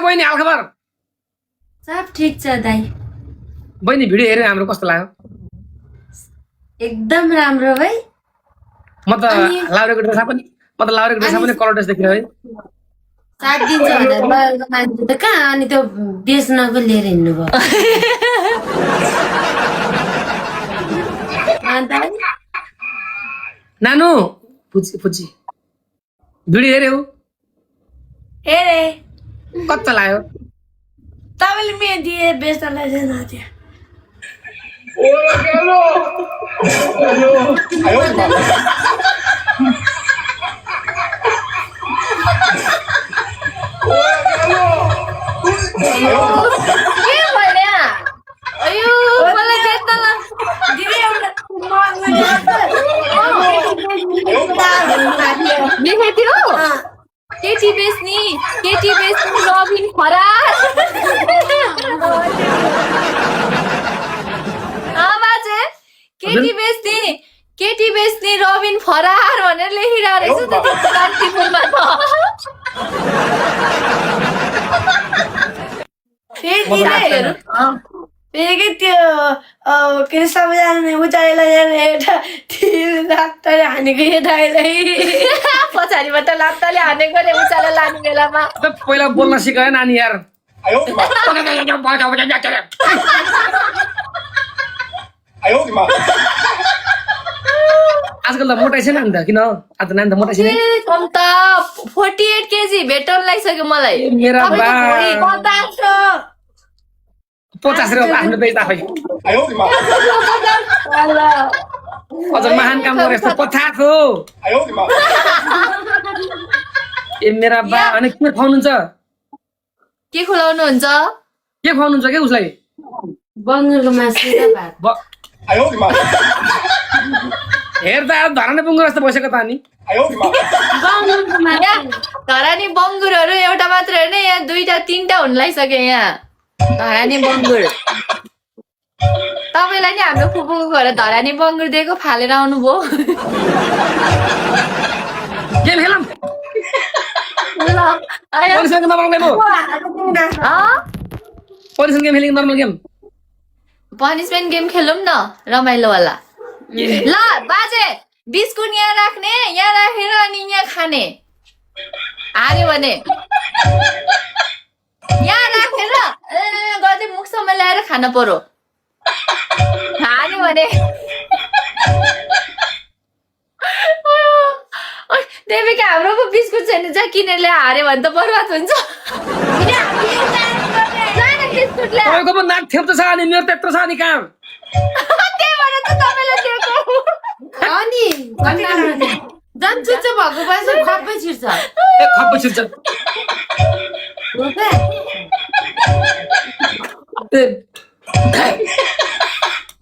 बहिनी हाल खबर सब ठीक छ दाइ बहिनी भिडियो हेरेर हाम्रो कस्तो लाग्यो एकदम राम्रो भाइ म त लाउरेको ड्रेसमा पनि कलर ड्रेस देखियो है 7 दिन छ भनेर मान्छे त कहाँ अनि त्यो बेच्नको लिएर हिँड्नु भयो अन्त नानु पुची भिडियो हेर्यौ हेरे कस्तो लाग्यो तपाईँले मेहदी बेच्नलाई जानु थियो केटी बेच्ने रबिन फरार बाजे केटी बेच्ने रबिन फरार भनेर लेखिरहेको रहेछ त कान्तिपुरमा फेरि त्यो के अरे सबैजना उचालेर एउटा लात्ताले हानेको यतालाई पछाडिबाट लात्ताले हानेको रे उचालेर लाने बेलामा पहिला बोल्न सिकायो नानी यार आजकल त मोटाइ छैन नि त किन आज नानी त मोटाइ छैन कम त 48 केजी भेटन लागिसक्यो मलाई मेरा बा 50 ₹50 आफ्नो बेच्दा खै अझ महान काम गरे जस्तो 50 हो ए मेरा बा अनि के खुवाउनुहुन्छ के खुलाउनुहुन्छ के खुवाउनुहुन्छ के उसलाई बङ्गुरको मासु र भात हेर्दा धराने बुङ्गुर जस्तो बसेको त अनि बङ्गुरको मासु धरानी बङ्गुरहरू एउटा मात्र होइन यहाँ 2टा 3टा हुन लागिसक्यो यहाँ धरानी बङ्गुर तपाईँलाई नि हाम्रो फुपूको घर धरानी बङ्गुर दिएको फालेर आउनुभयो गेम खेलौँ ल आयो पोलिसको नर्मल गेम हो पोलिसन गेम खेलेको नर्मल गेम पनिसमेन्ट गेम खेलौँ न रमाइलो वाला ल बाजे बिस्कुट यहाँ राख्ने यहाँ राखेर अनि यहाँ खाने हार्यो भने यहाँ राखेर गर्दै मुखसम्म ल्याएर खान पर्यो हार्यो भने देवीका हाम्रो पो बिस्कुट छैन जहाँ किनेर ल्याएर हार्यो भने त बर्बाद हुन्छ बिस्कुट ल्या तपाईँको पो नाक थेप्दो छ अनि मेरो त्यत्रो छ अनि काम त्यही भएर त तपाईँलाई दिएको अनि झन् चुच्च भएको भएछ खप्पै छिर्छ ए खप्पै छिर्छ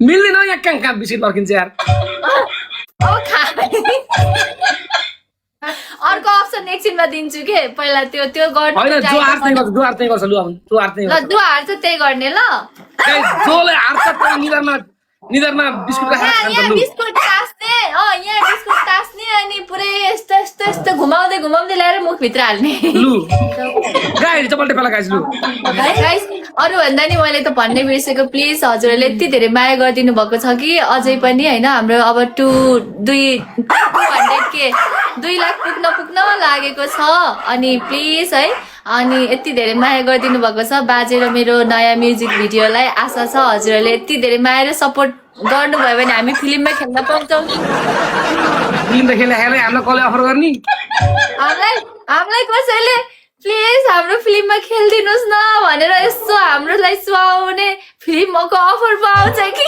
मिल्दैन यहाँ कहाँ कहाँ बिस्कुट पर्किन्छ यार अब खा अर्को अप्सन एकछिनमा दिन्छु के पहिला त्यो गर्नु होइन जो हार चाहिँ गर्छ लु अब जो हार चाहिँ ल जो हार्छ त्यही गर्ने ल जोले हार्छ तर निधारमा बिस्कुट राखेर खान्छ यहाँ लु बिस्कुट टास्ने यहाँ बिस्कुट टास्ने अनि पुरै यस्तो घुमाउँदै ल्याएर मुखभित्र हाल्ने लु गाई चपल्टे पेला गाइस लु गाइस अरू भन्दा नि मैले त भन्नै बिर्सेको प्लिज हजुरहरूले यति धेरै माया गरिदिनु भएको छ कि अझै पनि होइन हाम्रो अब 2 लाख पुग्न लागेको छ अनि प्लिज है अनि यति धेरै माया गरिदिनु भएको छ बाजे र मेरो नयाँ म्युजिक भिडियोलाई आशा छ हजुरहरूले यति धेरै माया र सपोर्ट गर्नुभयो भने हामी फिल्ममा खेल्न पाउँछौँ फिल्म खेल्ने हामीलाई कसले अफर गर्ने हामीलाई कसैले प्लिज हाम्रो फिल्ममा खेलिदिनुहोस् न भनेर यसो हाम्रोलाई सुहाउने फिल्मको अफर पाउँछ कि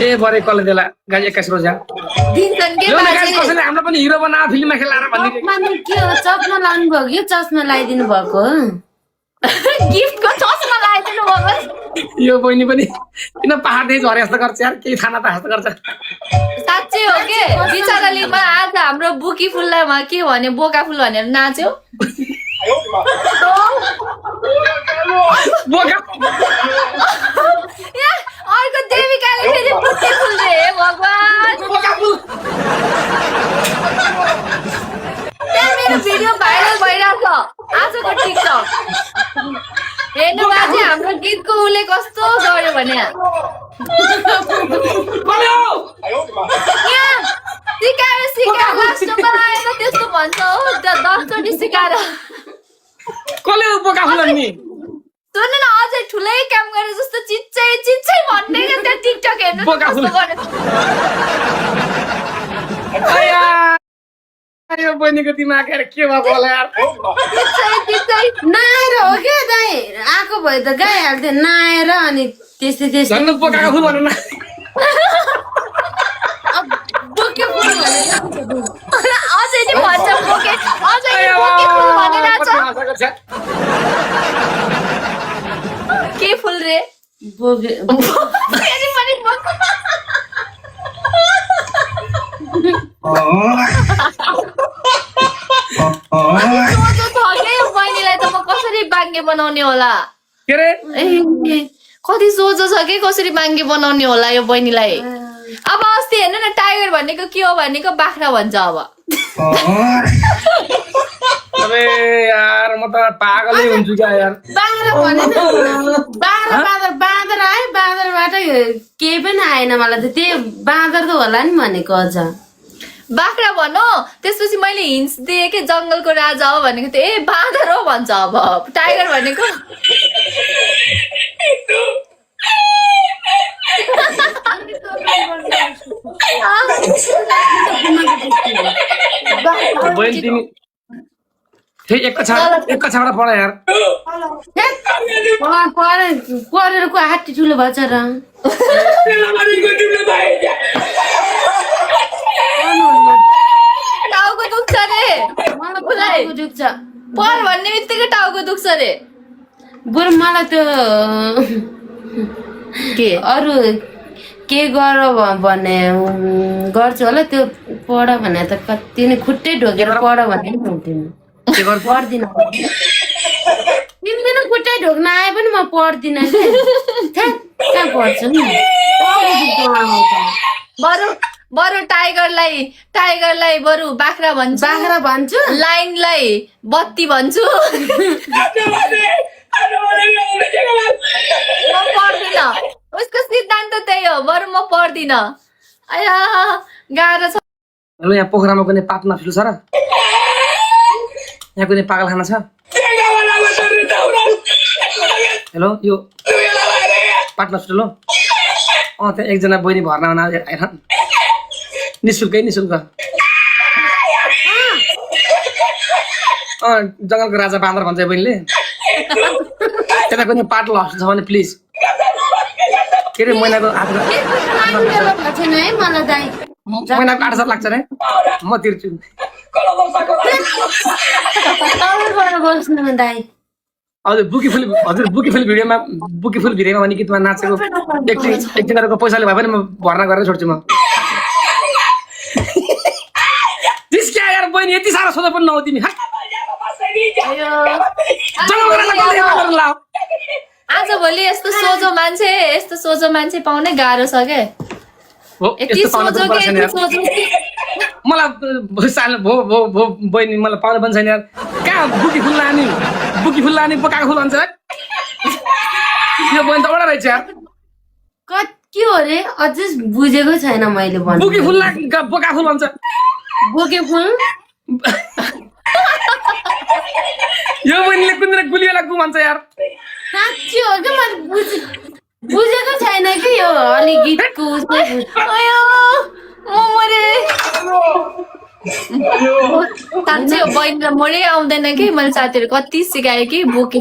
ए बरे कसले देला गाई 21 रोजा दिन्छन् के बाजे कसैले हाम्रो पनि हिरो बना फिल्ममा खेलाएर भन्ने के हो चस्मा लाउनु भएको यो चस्मा लगाइदिनु भएको गिफ्टको चस्मा लगाइदिनु भएको यो बहिनी पनि किन पहाडदेखि झरे जस्तो गर्छ यार केही थाहा नपाए जस्तो गर्छ साँच्चै हो के बिचराले आज हाम्रो बुकी फुललाई के भने बोका फुल भनेर नाच्यो अर्को देविकाले फेरि बुकी फुल रे भगवान मेरो भिडियो भाइरल भइरहेको अर्को उसले कस्तो गर्यो भने सिकाएर लास्टमा आएर त्यस्तो भन्छ हो 10 चोटि सिकाएर कसले बोका फुलाउने सुन्नु न अझै ठुलै काम गरे जस्तो चिच्चै भन्ने क्या त्यहाँ टिकटक हेर्नु बोका फुल। कस्तो गर्यो। यो बहिनीको दिमाग यार के भएको होला यार चिच्चै नआएर हो क्या दाइ आएको भए त गइहाल्थ्यो नआएर अनि त्यस्तै झन् बोकाको फुल भन न बोके फुल भनेर अझै नि भन्छ बोके अझै नि बोके फुल भनिरहेछ के फुल रे बोके फेरि पनि बोके सोझो छ के यो बहिनीलाई त म कसरी बाङ्गे बनाउने होला के रे ए कति सोझो छ कि कसरी बाङ्गे बनाउने होला यो बहिनीलाई अब अस्ति हेर्नु न टाइगर भनेको के हो भनेको बाख्रा भन्छ अब अरे यार म त पागलै हुन्छु क्या यार बाँदर भने बाँदर आयो बाँदरबाट केही पनि आएन मलाई त त्यही बाँदर त होला नि भनेको अझ बाख्रा भनौ त्यसपछि मैले हिन्ट्स दिएँ कि जङ्गलको राजा हो भनेको त ए बाँदर हो भन्छ अब टाइगर भनेको बहिनी तिमी फेरि एक कक्षाबाट पढ यार पढेर को हात्ती ठुलो भएछ र टाउको दुख्छ रे मलाई दुख्छ पढ भन्ने बित्तिकै टाउको दुख्छ रे बरु मलाई त के अरू के गर भने गर्छु होला त्यो पढ भने त कति नै खुट्टै ढोकेर पढ भने पनि हुन्थेन पढ्दिनँ तिमीले खुट्टै ढोक्न आए पनि म पढ्दिनँ कहाँ पढ्छु नि बरु टाइगरलाई बरु बाख्रा भन्छु लाइनलाई बत्ती भन्छु म पढ्दिन उसको सिद्धान्त त्यही हो बरु म पढ्दिन आया गाह्रो छ हेलो यहाँ पोखरामा कुनै पात नफिल छ र यहाँ कुनै पागलखाना छ हेलो यो पाट नफिल हो त्यहाँ एकजना बहिनी भर्ना हुन आएर निशुल्क जङ्गलको राजा बाँदर भन्छ बहिनीले त्यता कुनै पाट लस्ट छ भने प्लिज के अरे महिनाको 8,000 लाग्छ रे म तिर्छु हजुर बुकी फुल भिडियोमा भने गीतमा नाचेको एकजनाको पैसाले भए पनि म भर्ना गरेर छोड्छु म त्यसका यार बहिनी यति साह्रो सोधा पनि नहो तिमी आज भोलि यस्तो सोझो मान्छे पाउनै गाह्रो छ के मलाई बहिनी मलाई पाउनु पनि छैन यार कहाँ बुकी फुल लाने बोकाको फुल भन्छ यो बहिनी त वडा रहेछ यार के हो रे अझै बुझेको छैन मैले बुकी फुल बोका फुल भन्छ बोके फुल यो बहिनीले कुन गुलियोला गु भन्छ यार साँच्ची हो क्या मैले बुझेको छैन कि यो अलि गीतको साँच्चै बहिनीलाई मोरै आउँदैन कि मैले साथीहरू कति सिकाएँ कि बोके